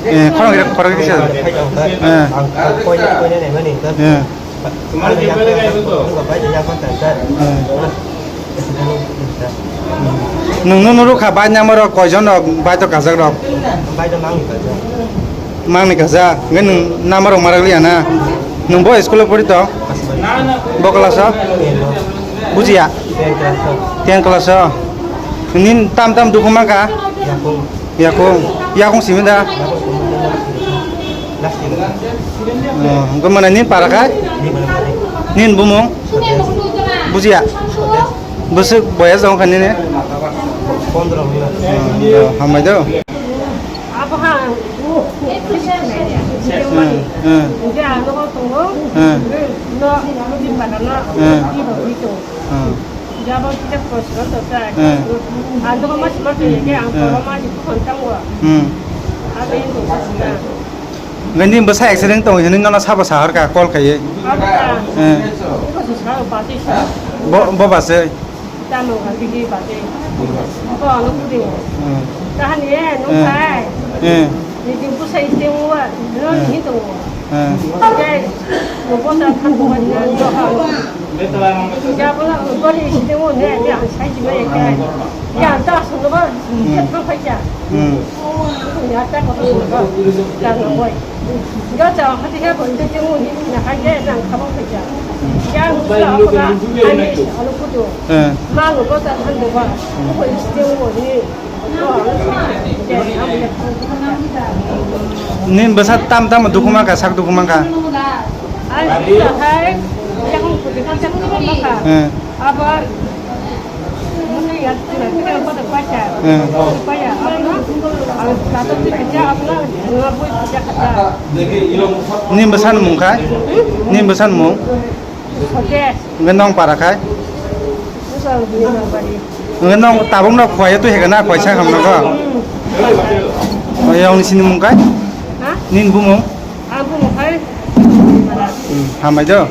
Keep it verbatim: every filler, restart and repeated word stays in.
Eh, khorang kira, khorang kira. Eh. Eh. Nwng no nuruk kha bai number rok koijon rok bai to kajak rok? Mangni kajak. Hwnkhe nwng number rok marak liya na? Nwng bo school o pori tong? Bo class o? Bujiya? Ten class o? Nini tam tam dukhu mankha? Yakung. Yakung simi da? Oh, hwnkhe mane nini para khai? Nini bumung? Bujiya? Bwswk boyas wngkha nini? Oh, hambai do. Abo ha, hmm, hmm. Hwnkhe ang nogo tongo. Hmm. No, Mujim Bana no, hmm. Ibo ito. Hmm. Jabo kita kosro to ta. Hmm. Ang nogo mas mas ni ke ang, hmm, toro mas itu kontang wa. Hmm. Abo itu mas na. Gani bwsa accident tong hini nono sabo sahar ka call khaye. Abo ta. Hmm. Iko sa sa ba si sa. Bo, bo ba se. Tamo ga bigi bate. Ko ano kudi. Hmm. Tahan ye, no, hmm, sai. Hmm. Ni jing pu sai te wa, no, hmm, ni to. Hmm. Ke, no, bo ta than ko na, no, ha. Ja, bo na, bo ni si te wo ne, ya, sai ji me ke. Ya, ta so no ba, hmm, ya, to khai ja. Hmm. Ya, ta ko so no ba. Ja, no, boy. Ga cha hati ga bo te te mo ni na ha ge nang kha bo kha cha. Ga mo sa ko ga ani alo kudo. Eh. Ma lo ko ta than do ba. Ko ko te mo ni. Nin bwsa tam tam dukhu mankha, sak dukhu mankha. Ai sa hai. Ya ko ko te ka cha ko ma kha. Eh. Abo Ni bwsa ni mung khai? Ni bwsa ni mung? Hwnkhe nong para khai? Hwnkhe nong tabuk no khwaya twi hega na khwai sa hamna kho? Yang ni sini mung khai? Nini bumung? Hmm, hambai do.